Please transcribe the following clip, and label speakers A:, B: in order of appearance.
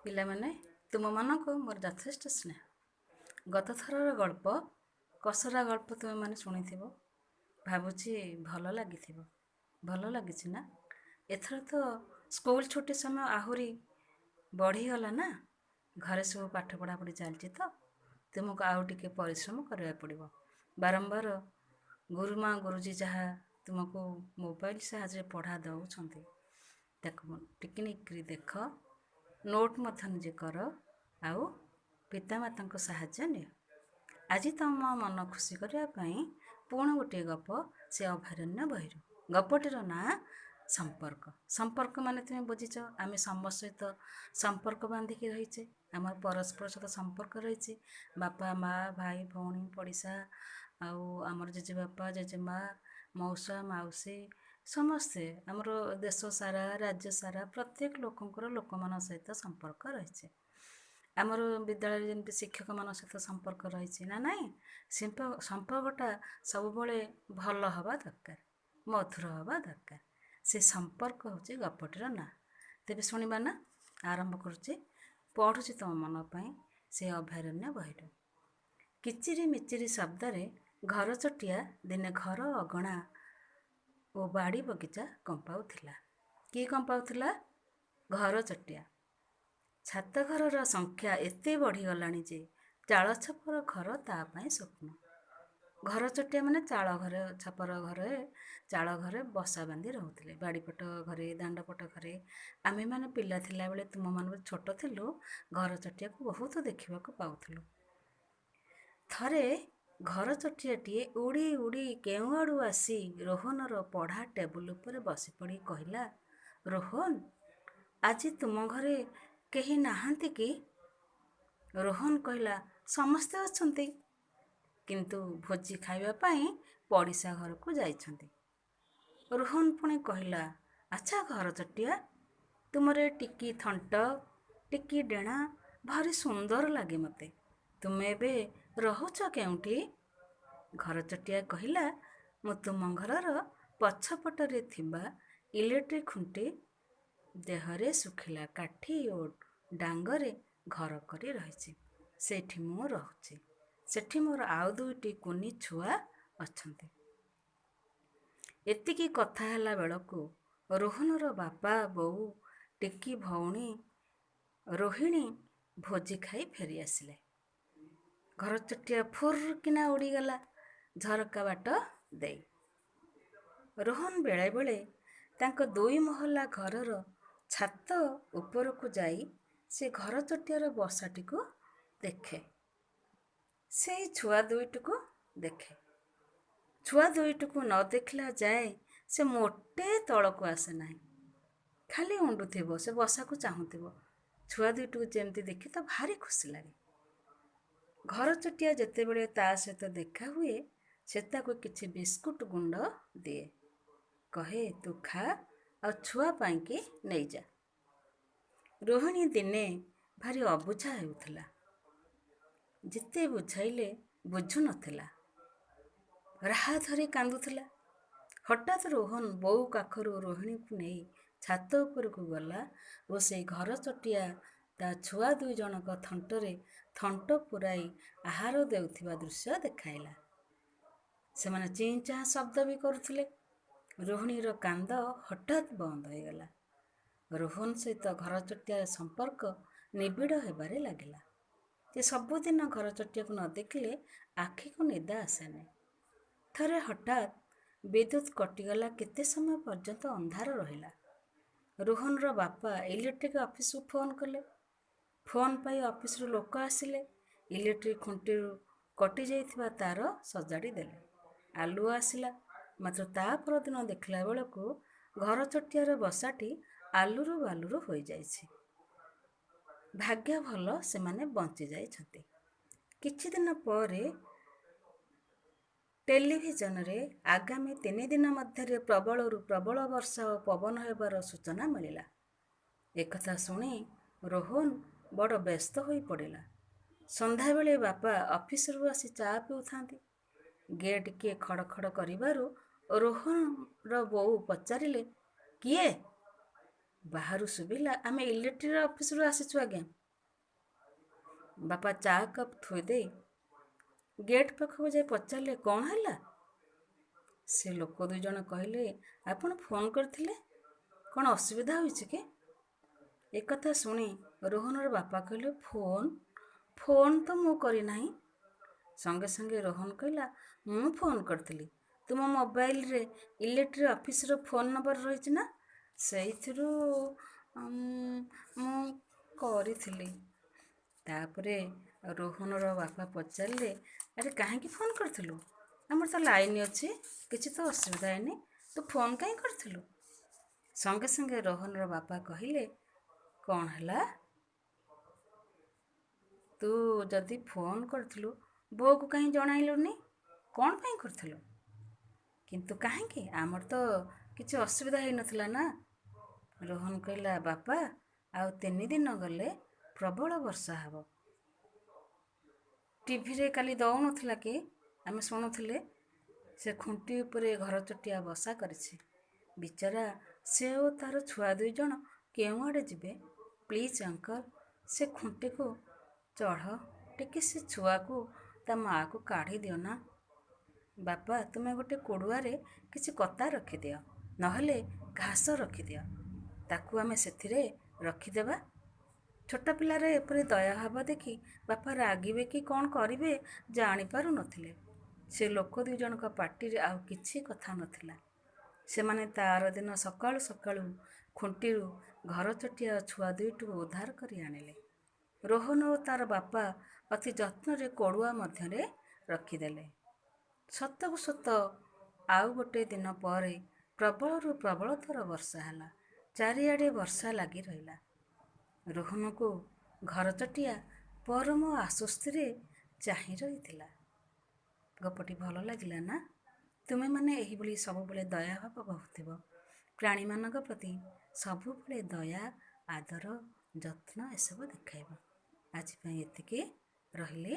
A: ପିଲାମାନେ, ତୁମମାନଙ୍କୁ ମୋର ଯଥେଷ୍ଟ ସ୍ନେହ। ଗତଥରର ଗଳ୍ପ କସରା ଗଳ୍ପ ତୁମେମାନେ ଶୁଣିଥିବ, ଭାବୁଛି ଭଲ ଲାଗିଥିବ। ଭଲ ଲାଗିଛି ନା? ଏଥର ତ ସ୍କୁଲ ଛୁଟି ସମୟ ଆହୁରି ବଢ଼ିଗଲା ନା? ଘରେ ସବୁ ପାଠ ପଢ଼ାପଢ଼ି ଚାଲିଛି ତ? ତୁମକୁ ଆଉ ଟିକେ ପରିଶ୍ରମ କରିବାକୁ ପଡ଼ିବ। ବାରମ୍ବାର ଗୁରୁମା ଗୁରୁଜୀ ଯାହା ତୁମକୁ ମୋବାଇଲ ସାହାଯ୍ୟରେ ପଢ଼ା ଦେଉଛନ୍ତି, ତାକୁ ଟିକିନିକି ଦେଖ, ନୋଟ୍ ମଧ୍ୟ ନିଜେ କର ଆଉ ପିତାମାତାଙ୍କ ସାହାଯ୍ୟ ନିଅ। ଆଜି ତୁମ ମନ ଖୁସି କରିବା ପାଇଁ ପୁଣି ଗୋଟିଏ ଗପ ସେ ଅଭୟାରଣ୍ୟ ବହିରୁ। ଗପଟିର ନାଁ ସମ୍ପର୍କ। ସମ୍ପର୍କ ମାନେ ତୁମେ ବୁଝିଛ, ଆମେ ସମସ୍ତ ସହିତ ସମ୍ପର୍କ ବାନ୍ଧିକି ରହିଛେ। ଆମର ପରସ୍ପର ସହିତ ସମ୍ପର୍କ ରହିଛି। ବାପା, ମା, ଭାଇ, ଭଉଣୀ, ପଡ଼ିଶା ଆଉ ଆମର ଜେଜେବାପା, ଜେଜେମା, ମଉସା, ମାଉସୀ ସମସ୍ତେ, ଆମର ଦେଶ ସାରା, ରାଜ୍ୟ ସାରା ପ୍ରତ୍ୟେକ ଲୋକଙ୍କର ଲୋକମାନଙ୍କ ସହିତ ସମ୍ପର୍କ ରହିଛି। ଆମର ବିଦ୍ୟାଳୟରେ ଯେମିତି ଶିକ୍ଷକମାନଙ୍କ ସହିତ ସମ୍ପର୍କ ରହିଛି ନା ନାହିଁ? ସମ୍ପର୍କଟା ସବୁବେଳେ ଭଲ ହେବା ଦରକାର, ମଧୁର ହେବା ଦରକାର। ସେ ସମ୍ପର୍କ ହେଉଛି ଗପଟିର ନାଁ। ତେବେ ଶୁଣିବା ନା? ଆରମ୍ଭ କରୁଛି, ପଢ଼ୁଛି ତୁମ ମନ ପାଇଁ ସେ ଅଭୟାରଣ୍ୟ ବହିରୁ। କିଚିରି ମିଚିରି ଶବ୍ଦରେ ଘରଚଟିଆ ଦିନେ ଘର ଅଗଣା ଓ ବାଡ଼ି ବଗିଚା କମ୍ପାଉଥିଲା। କିଏ କମ୍ପାଉଥିଲା? ଘରଚଟିଆ। ଛାତ ଘରର ସଂଖ୍ୟା ଏତେ ବଢ଼ିଗଲାଣି ଯେ ଚାଳ ଛପର ଘର ତା ପାଇଁ ସ୍ୱପ୍ନ। ଘରଚଟିଆ ମାନେ ଚାଳ ଘରେ, ଛପର ଘରେ, ଚାଳ ଘରେ ବସା ବାନ୍ଧି ରହୁଥିଲେ। ବାଡ଼ିପଟ ଘରେ, ଦାଣ୍ଡପଟ ଘରେ। ଆମେମାନେ ପିଲା ଥିଲାବେଳେ, ତୁମମାନେ ଛୋଟ ଥିଲୁ, ଘରଚଟିଆକୁ ବହୁତ ଦେଖିବାକୁ ପାଉଥିଲୁ। ଥରେ ଘରଚଟିଆଟିଏ ଉଡ଼ି ଉଡ଼ି କେଉଁଆଡ଼ୁ ଆସି ରୋହନର ପଢ଼ା ଟେବୁଲ ଉପରେ ବସିପଡ଼ି କହିଲା, ରୋହନ, ଆଜି ତୁମ ଘରେ କେହି ନାହାନ୍ତି କି? ରୋହନ କହିଲା, ସମସ୍ତେ ଅଛନ୍ତି, କିନ୍ତୁ ଭୋଜି ଖାଇବା ପାଇଁ ପଡ଼ିଶା ଘରକୁ ଯାଇଛନ୍ତି। ରୋହନ ପୁଣି କହିଲା, ଆଚ୍ଛା ଘରଚଟିଆ, ତୁମର ଏ ଟିକି ଥଣ୍ଟ, ଟିକି ଡେଣା ଭାରି ସୁନ୍ଦର ଲାଗେ ମୋତେ। ତୁମେ ଏବେ ରହୁଛ କେଉଁଠି? ଘରଚଟିଆ କହିଲା, ମୁଁ ତୁମ ଘରର ପଛପଟରେ ଥିବା ଇଲେକ୍ଟ୍ରିକ୍ ଖୁଣ୍ଟି ଦେହରେ ଶୁଖିଲା କାଠି ଓ ଡାଙ୍ଗରେ ଘର କରି ରହିଛି। ସେଇଠି ମୁଁ ରହୁଛି। ସେଠି ମୋର ଆଉ ଦୁଇଟି କୁନି ଛୁଆ ଅଛନ୍ତି। ଏତିକି କଥା ହେଲା ବେଳକୁ ରୋହନର ବାପା, ବୋଉ, ଟିକି ଭଉଣୀ ରୋହିଣୀ ଭୋଜି ଖାଇ ଫେରି ଆସିଲେ। ଘରଚଟିଆ ଫୁର୍ କିନା ଉଡ଼ିଗଲା ଝରକା ବାଟ ଦେଇ। ରୋହନ ବେଳେବେଳେ ତାଙ୍କ ଦୁଇ ମହଲା ଘରର ଛାତ ଉପରକୁ ଯାଇ ସେ ଘରଚଟିଆର ବସାଟିକୁ ଦେଖେ, ସେଇ ଛୁଆ ଦୁଇଟିକୁ ଦେଖେ। ଛୁଆ ଦୁଇଟିକୁ ନ ଦେଖିଲା ଯାଏ ସେ ମୋଟେ ତଳକୁ ଆସେ ନାହିଁ। ଖାଲି ଉଣ୍ଡୁଥିବ, ସେ ବସାକୁ ଚାହୁଁଥିବ। ଛୁଆ ଦୁଇଟିକୁ ଯେମିତି ଦେଖେ ତ ଭାରି ଖୁସି ଲାଗେ। ଘରଚଟିଆ ଯେତେବେଳେ ତା ସହିତ ଦେଖା ହୁଏ, ସେ ତାକୁ କିଛି ବିସ୍କୁଟ ଗୁଣ୍ଡ ଦିଏ। କହେ, ତୁ ଖା ଆଉ ଛୁଆ ପାଇଁକି ନେଇଯା। ରୋହିଣୀ ଦିନେ ଭାରି ଅବୁଝା ହେଉଥିଲା। ଯେତେ ବୁଝାଇଲେ ବୁଝୁନଥିଲା, ରାହା ଧରି କାନ୍ଦୁଥିଲା। ହଠାତ୍ ରୋହନ ବୋଉ କାଖରୁ ରୋହିଣୀକୁ ନେଇ ଛାତ ଉପରକୁ ଗଲା ଓ ସେଇ ଘରଚଟିଆ ତା ଛୁଆ ଦୁଇ ଜଣଙ୍କ ଥଣ୍ଟରେ ଥଣ୍ଟ ପୂରାଇ ଆହାର ଦେଉଥିବା ଦୃଶ୍ୟ ଦେଖାଇଲା। ସେମାନେ ଚିଁ ଚାଁ ଶବ୍ଦ ବି କରୁଥିଲେ। ରୋହିଣୀର କାନ୍ଦ ହଠାତ୍ ବନ୍ଦ ହୋଇଗଲା। ରୋହନ ସହିତ ଘରଚଟିଆର ସମ୍ପର୍କ ନିବିଡ଼ ହେବାରେ ଲାଗିଲା। ସେ ସବୁଦିନ ଘରଚଟିଆକୁ ନ ଦେଖିଲେ ଆଖିକୁ ନିଦ ଆସେନି। ଥରେ ହଠାତ୍ ବିଦ୍ୟୁତ୍ କଟିଗଲା। କେତେ ସମୟ ପର୍ଯ୍ୟନ୍ତ ଅନ୍ଧାର ରହିଲା। ରୋହନର ବାପା ଇଲେକ୍ଟ୍ରିକ୍ ଅଫିସକୁ ଫୋନ୍ କଲେ। ଫୋନ୍ ପାଇ ଅଫିସରୁ ଲୋକ ଆସିଲେ। ଇଲେକ୍ଟ୍ରିକ୍ ଖୁଣ୍ଟିରୁ କଟିଯାଇଥିବା ତାର ସଜାଡ଼ି ଦେଲେ। ଆଲୁଅ ଆସିଲା। ମାତ୍ର ତା ପରଦିନ ଦେଖିଲା ବେଳକୁ ଘରଚଟିଆର ବସାଟି ଆଲୁରୁ ବାଲୁରୁ ହୋଇଯାଇଛି। ଭାଗ୍ୟ ଭଲ, ସେମାନେ ବଞ୍ଚି ଯାଇଛନ୍ତି। କିଛିଦିନ ପରେ ଟେଲିଭିଜନରେ ଆଗାମୀ 3 ଦିନ ମଧ୍ୟରେ ପ୍ରବଳରୁ ପ୍ରବଳ ବର୍ଷା ଓ ପବନ ହେବାର ସୂଚନା ମିଳିଲା। ଏକଥା ଶୁଣି ରୋହନ ବଡ଼ ବ୍ୟସ୍ତ ହୋଇପଡ଼ିଲା। ସନ୍ଧ୍ୟାବେଳେ ବାପା ଅଫିସରୁ ଆସି ଚା ପିଉଥାନ୍ତି। ଗେଟ୍ କିଏ ଖଡ଼ ଖଡ଼ କରିବାରୁ ରୋହନର ବୋଉ ପଚାରିଲେ, କିଏ? ବାହାରୁ ଶୁଭିଲା, ଆମେ ଇଲେକ୍ଟ୍ରି ଅଫିସରୁ ଆସିଛୁ ଆଜ୍ଞା। ବାପା ଚା କପ୍ ଥୋଇଦେଇ ଗେଟ୍ ପାଖକୁ ଯାଇ ପଚାରିଲେ, କ'ଣ ହେଲା? ସେ ଲୋକ 2 ଜଣ କହିଲେ, ଆପଣ ଫୋନ୍ କରିଥିଲେ, କ'ଣ ଅସୁବିଧା ହୋଇଛି କି? ଏକଥା ଶୁଣି ରୋହନର ବାପା କହିଲେ, ଫୋନ୍? ଫୋନ୍ ତ ମୁଁ କରିନାହିଁ। ସଙ୍ଗେ ସଙ୍ଗେ ରୋହନ କହିଲା, ମୁଁ ଫୋନ୍ କରିଥିଲି। ତୁମ ମୋବାଇଲରେ ଇଲେକ୍ଟ୍ରି ଅଫିସର ଫୋନ୍ ନମ୍ବର ରହିଛି ନା? ସେଇଥିରୁ ମୁଁ କରିଥିଲି। ତାପରେ ରୋହନର ବାପା ପଚାରିଲେ, ଆରେ କାହିଁକି ଫୋନ୍ କରିଥିଲୁ? ଆମର ତ ଲାଇନ୍ ଅଛି, କିଛି ତ ଅସୁବିଧା ହେଇନି, ତୁ ଫୋନ୍ କାହିଁ କରିଥିଲୁ? ସଙ୍ଗେ ସଙ୍ଗେ ରୋହନର ବାପା କହିଲେ, କ'ଣ ହେଲା? ତୁ ଯଦି ଫୋନ୍ କରିଥିଲୁ, ବୋଉକୁ କାହିଁ ଜଣାଇଲୁନି? କ'ଣ ପାଇଁ କରିଥିଲୁ? କିନ୍ତୁ କାହିଁକି? ଆମର ତ କିଛି ଅସୁବିଧା ହେଇନଥିଲା ନା? ରୋହନ କହିଲା, ବାପା, ଆଉ 3 ଦିନ ଗଲେ ପ୍ରବଳ ବର୍ଷା ହେବ। ଟିଭିରେ କାଲି ଦେଉନଥିଲା କି, ଆମେ ଶୁଣୁଥିଲେ, ସେ ଖୁଣ୍ଟି ଉପରେ ଘରଚଟିଆ ବସା କରିଛି। ବିଚରା ସେ ଓ ତାର ଛୁଆ 2 ଜଣ କେଉଁଆଡ଼େ ଯିବେ? ପ୍ଲିଜ୍ ଅଙ୍କଲ, ସେ ଖୁଣ୍ଟିକୁ ଚଢ଼, ଟିକେ ସେ ଛୁଆକୁ ତା ମାଆକୁ କାଢ଼ି ଦିଅ ନା। ବାପା, ତୁମେ ଗୋଟେ କୋଡ଼ୁଆରେ କିଛି କତା ରଖିଦିଅ, ନହେଲେ ଘାସ ରଖିଦିଅ, ତାକୁ ଆମେ ସେଥିରେ ରଖିଦେବା। ଛୋଟ ପିଲାର ଏପରି ଦୟାଭାବ ଦେଖି ବାପା ରାଗିବେ କି କ'ଣ କରିବେ ଜାଣିପାରୁନଥିଲେ। ସେ ଲୋକ 2 ଜଣଙ୍କ ପାଟିରେ ଆଉ କିଛି କଥା ନଥିଲା। ସେମାନେ ତା ଆରଦିନ ସକାଳୁ ସକାଳୁ ଖୁଣ୍ଟିରୁ ଘରଚଟିଆ ଛୁଆ ଦୁଇଟିକୁ ଉଦ୍ଧାର କରି ଆଣିଲେ। ରୋହନ ଓ ତାର ବାପା ଅତି ଯତ୍ନରେ କୋଡ଼ୁଆ ମଧ୍ୟରେ ରଖିଦେଲେ। ସତକୁ ସତ ଆଉ ଗୋଟେ ଦିନ ପରେ ପ୍ରବଳରୁ ପ୍ରବଳତର ବର୍ଷା ହେଲା। ଚାରିଆଡ଼େ ବର୍ଷା ଲାଗି ରହିଲା। ରୋହନକୁ ଘରଚଟିଆ ପରମ ଆଶ୍ୱସ୍ତିରେ ଚାହିଁ ରହିଥିଲା। ଗପଟି ଭଲ ଲାଗିଲା ନା? ତୁମେମାନେ ଏହିଭଳି ସବୁବେଳେ ଦୟାଭାବ ଭାବୁଥିବ। ପ୍ରାଣୀମାନଙ୍କ ପ୍ରତି ସବୁବେଳେ ଦୟା, ଆଦର, ଯତ୍ନ ଏସବୁ ଦେଖାଇବ। ଆଜି ପାଇଁ ଏତିକି ରହିଲେ।